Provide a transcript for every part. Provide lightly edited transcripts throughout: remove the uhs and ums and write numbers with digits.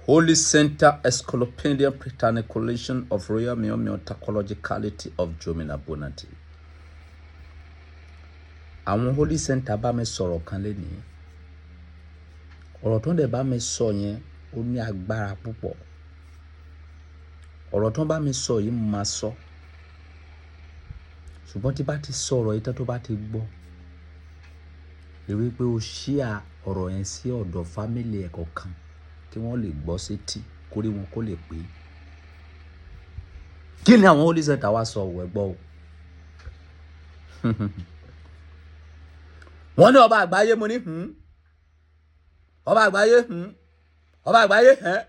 Holy Center Encyclopedia Britannica Collection of Royal Meow Tachologicality of Jomina Bonati. Àwọn Holy Center bá mi sọ̀rọ̀ kan lénìí. Ọ̀rọ̀ tó ń dẹ̀ bá mi sọ yẹn, ó ní agbára púpọ̀. Ọ̀rọ̀ tó ń bá mi sọ yìí, mo máa sọ. Ṣùgbọ́n tí bá ti sọ ọ̀rọ̀ yìí tán, tó bá ti gbọ́, rí wípé o share ọ̀rọ̀ yẹn sí ọ̀dọ̀ family ẹ̀ kọ̀ọ̀kan kí wọ́n lè gbọ́ sétí, kórí wọn kó lè pé. Kí ni àwọn Holy Center wá sọ? Ẹ gbọ́ o. Wọ́n ní ọba àgbáyé, mo ní ọba àgbáyé, ọba àgbáyé hẹ́n.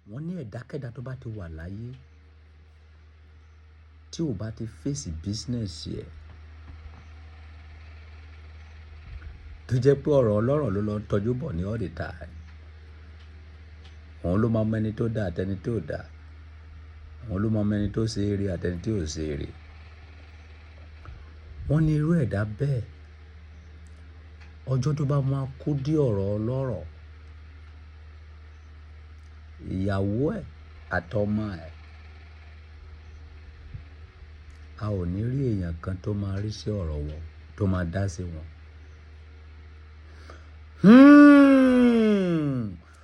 Wọ́n ní ẹ̀dákẹ́dá tó bá ti wà láyé, tí ò bá ti face business ẹ̀, tó jẹ́ pé ọ̀rọ̀ ọlọ́rọ̀ ló lọ ń tọ́jú bọ̀ ní all the time, òun ló máa mọ ẹni tó dá àtẹni tó dá. Òun ló máa mọ ẹni tó ṣe eré àtẹni tí ò ṣe eré. Wọ́n ní irú ẹ̀dá bẹ́ẹ̀, ọjọ́ tó bá máa kú dé ọ̀rọ̀ ọlọ́rọ̀, ìyàwó ẹ̀ àtọmọ ẹ̀, a ò ní rí èèyàn kan tó máa rí sí ọ̀rọ̀ wọn, tó máa dá sí wọn.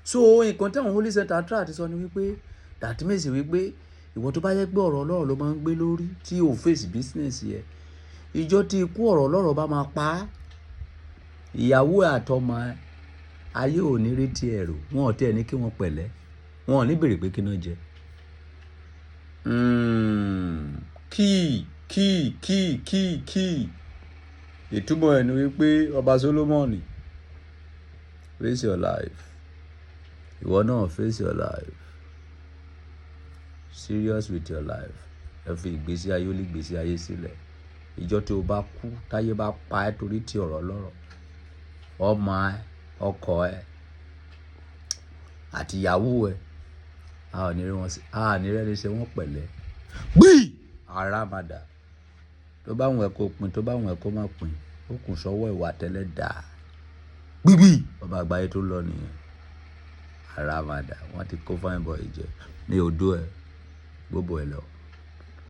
So nǹkan tí àwọn Holy Center try àti sọ ni wípé, that means wípé ìwọ tó bá yẹ pé ọ̀rọ̀ ọlọ́rọ̀ ló máa ń gbé lórí, tí o face business yẹ, ìjọ tí ikú ọ̀rọ̀ ọlọ́rọ̀ bá máa pa á, ìyàwó ẹ̀ àtọmọ ẹ̀, ayé ò ní rí tiẹ̀ rò. Wọn ò tiẹ̀ ní kí wọ́n pẹ̀lẹ́, wọn ò ní béèrè pé kí náà jẹ. Kí kí kí kí kí ìtumọ̀ ẹ̀ ni wípé ọba Solomoni, face your life. Ìwọ náà, face your life. Serious with your life. Ẹ fi ìgbésí ayé ó lé ìgbésí ayé sílẹ̀. Ìjọ tí o bá kú, táyé bá pa ẹ́ torí ti ọ̀rọ̀ lọ́rọ̀, ọmọ ẹ, ọkọ ẹ àti ìyàwó ẹ, a ò ní rí wọn sí, a ò ní rẹ́ni ṣe wọ́n pẹ̀lẹ́. Gbìí ara máa dà. Tó bá wùn ẹ́ kó pín, tó bá wùn ẹ́ kó má pín, ó kùn sọ́wọ́ ìwà tẹ́lẹ̀ dà. Gbígbì ọba àgbáyé tó lọ nìyẹn. Ara máa dà. Wọ́n ti kó fine boy jẹ ní odó ẹ, gbogbo ẹ lọ.